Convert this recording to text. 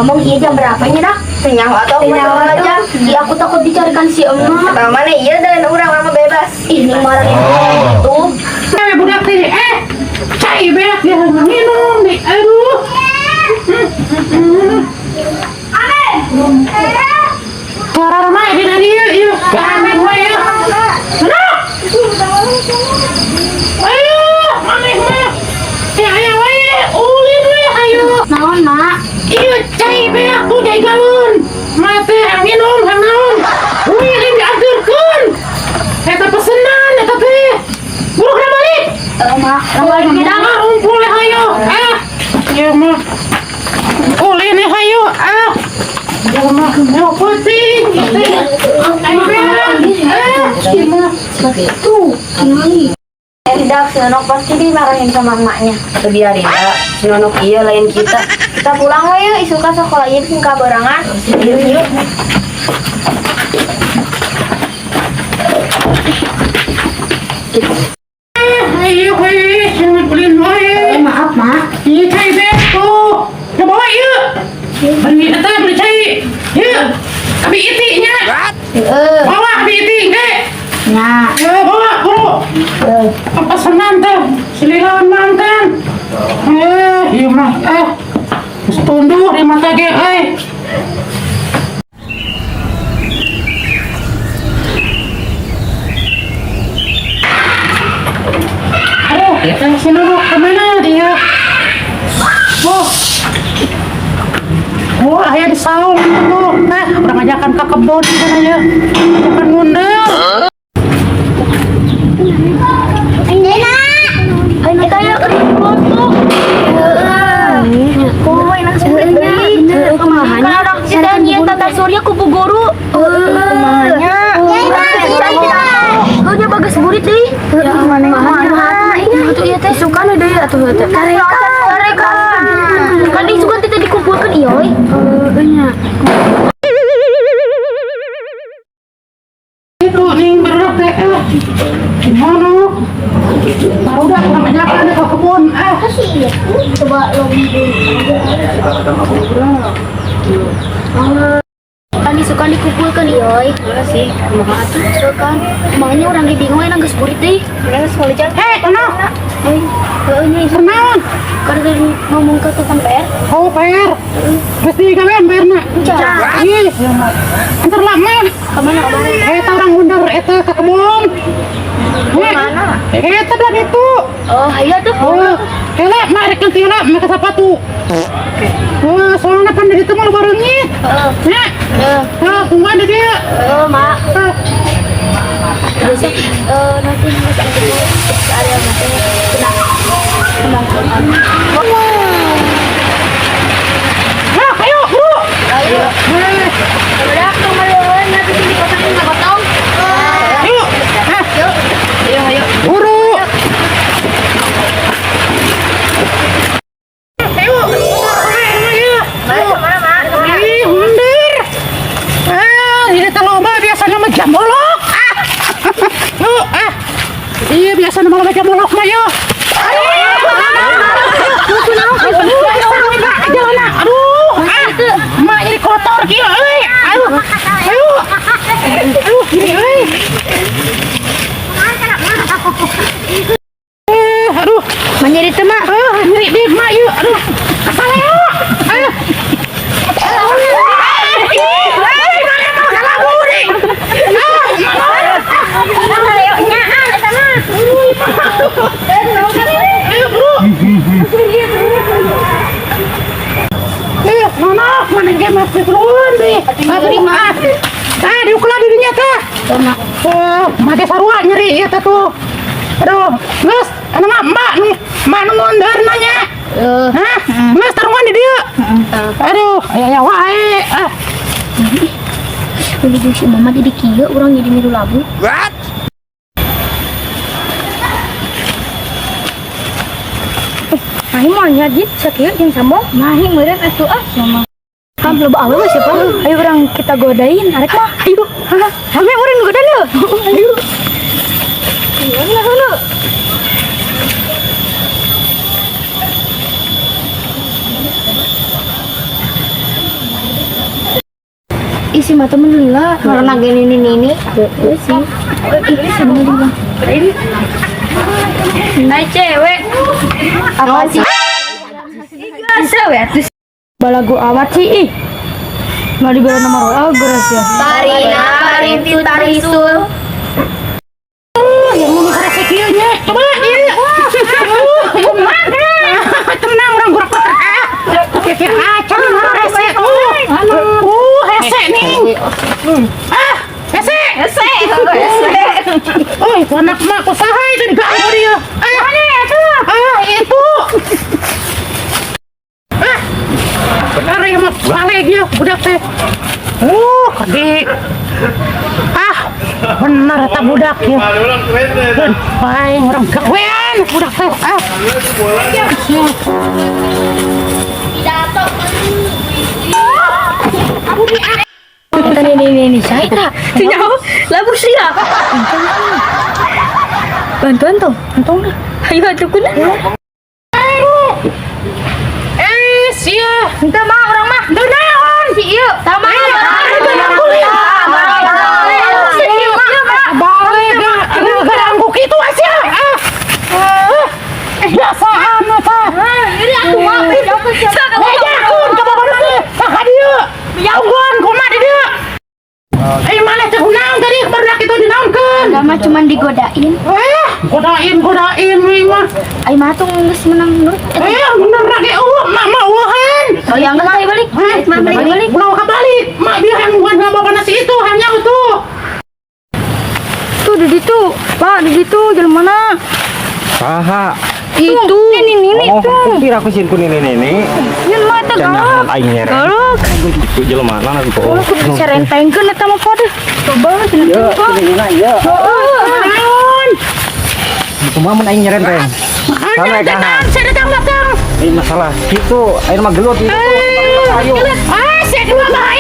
Ngomong-ngomong, iya jam berapa nya dah? Teu nyaho atuh aku Nyawa mah aja. Iya, aku takut dicarikan si emak. Atau mana iya dan urang mah bebas. Ini marah gitu. Eh, budak teh, eh, cai beak dia minum deh. Aduh. Suara ramai di tadi yuk, yuk. Aneh we yuk. Mana? Ayo, maneh mah. Ya, ayo we, ulin we, ayo. Naon, Mak? Iya, cai beak tuh cai galon. Mate minum, hang naon. Ulin diaturkeun. Eta pesenan eta teh. Buru kena balik. Eh, Mak, balik nya dah. Ah, umpul ya hayo. Ah, ieu mah. Ulin ya hayo. Ah. Ieu mah mau penting. Ayo beak. Ah, ieu mah. Tuh, tinggali. Eh, dak, si Nonok pasti dimarahin sama emaknya. Atau biarin dah, si Nonok iya lain kita. Kita pulang we yuk, isukan sekolah ieu sing kabarangan. Yuk, yuk. Ayo we, jangan ulin wae. Eh, maaf, Mak. Ieu cai beak tuh. Ya bawa ieu. Beli eta beli cai. Ieu. Abi iti nya. Heeh. Bawa abi iti ge. Nah, Ya bawa bro. Pesanan teh sililawan mantan. Eh, ieu mah eh. Geus tunduh di mata ge euy. Aduh, ya teh si Nunuk kemana dia? Oh. Oh, aya di saung dulu. Eh, urang ajakan ke kebon kan aja. Ajakan ngundang. Ayo kita yuk ke kebun tuh. Heeh. Kumaha enak sebenarnya. Kumaha nya? Kita nyian tata surya ku bu guru. Kumaha nya? Lu nya bagus burit deui. Kumaha nya? Tuh ieu teh sukan deui atuh teh. Tarekan. Tarekan. Kan di sukan teh dikumpulkeun ieu euy. Heueuh nya. Itu nih berat teh eh. Gimana? Baru dah kurang ajakan ke kebun eh. Coba lomba. Kan disukan dikumpulkan ieu. Sih, kumaha atuh? Sukan. Makanya orang ge bingung enak geus burit deui. Hei, kono. Euy, heueuh nya ieu. Kunaon? Kan tadi ngomong ke tukang PR. Oh, PR. Geus digawean PR-na. Ih, antar lama. Kemana kemana? Eta orang ngundar eta ke kebun. Mana? Eta belah itu. Oh, hayo tuh. Oh, heula mak rek nanti heula make sepatu. Oh, soalnya pan di ditu mah loba reungit. Heeh. Nya. Heeh. Heuh, tungguan di dieu. Heeh, Mak. Heuh. Terus nanti mas aku ke area nanti tenang. Tenang. Nah, ayo, bro. Ayo. Eh, Udah, kemarin nanti sini kosan nggak potong. yuk. Eh, Yuk. Ayo, ayo. buru. Ayo. Ayo, ayo. Mana mana, Mak? Ih, mundur. Ah, ini teh loba biasanya mah jamolok. Ah. Yuk, ah. Iya, biasanya mah loba jamolok mah yuk. Aduh, ah. Mak jadi kotor kieu euy. Aduh. Aduh. Aduh, gini euy. Eh, aduh. Menjadi teman. Ah, nyeri di mak yuk. Aduh. Kasaleo. Ah. Eh, mana mana ge mah keluar deh. Aduh, ah. Ah, diukulan dirinya teh. Eh, make sarua nyeri ieu teh tuh. Aduh, geus, anu mah mbak nu mbak nu mundur nanya. Hah? Geus tarungan di dieu. Aduh, aya aya wae. Ah. Ini si mama jadi kieu orang jadi milu labu. Mahi mau nyajit sakieu jeung sambal. Mahi meureun atuh ah sama. Kam loba awewe siapa? Ayo urang kita godain, arek mah. Ayo. Hame urang godain lho. Ayo. Ayo lah heula. Ih, si mata mah lila. Karena gini ini ini. Heeh sih. Ih, si bener bilang. Hai cewek. Apa sih? Biasa we atuh. Balagu amat sih ih. Nggak diberi nomor WA geus ya. Tarina, Tarinti, Tarisul. Yang mau rese kieu nya. Coba ieu. Kumaha? Tenang urang gerak. Pikir acan rese. Hese nih. Ah, hese. Hese, hese. Oh, itu anak mah kusaha itu diganggu dia. Ah, ah, itu. Ah, benar ya mah balik dia budak teh. Kadi. Ah, benar eta budak ya. Dan paling urang gawean budak teh. Ah. Sia. Pidato. Kita nih nih nih nih saya tak. Nyaho, labu sia. Bantuan tuh, untung dah. Ayo atuh kuna. Eh, sia. Entah mah orang mah. Teu naon? Si ieu. Sama. Balik ganggu kitu sia. Ah. Ah. Biasaan eta. Ini atuh mah. Bejakeun ka bapak teh. Saka dieu. Tungguan kumaha di dieu. Eh, maneh teh kunaon tadi barudak itu dinaonkeun? Enggak mah cuman digodain. Eh, godain godain we mah. Ai mah tuh geus menang nurut. Eh, bener ge eueuh, mak mah eueuhan. Oh ya enggak saya balik. Hah? Mah balik balik. Ulah balik. Mak dia yang bukan sama bapak nasi itu, hanya itu. Tuh di situ. Pak, di situ jalan mana? Saha? Itu. Ini ini Oh, tuh. kira aku sieun ku nini-nini. Yun mah eta Can galak. nyahan aing nyereng. Galak. Itu jelema mana gitu. Oh, kudu serentengkeun eta mah pade. Coba cenah Ieu, coba. ini ieu. Naon? Kumaha mun aing nyerenteng? Sama Datang, kahan. saya datang datang. Ini masalah kitu, aing mah gelut itu. Ayo. Ah, saya dua mah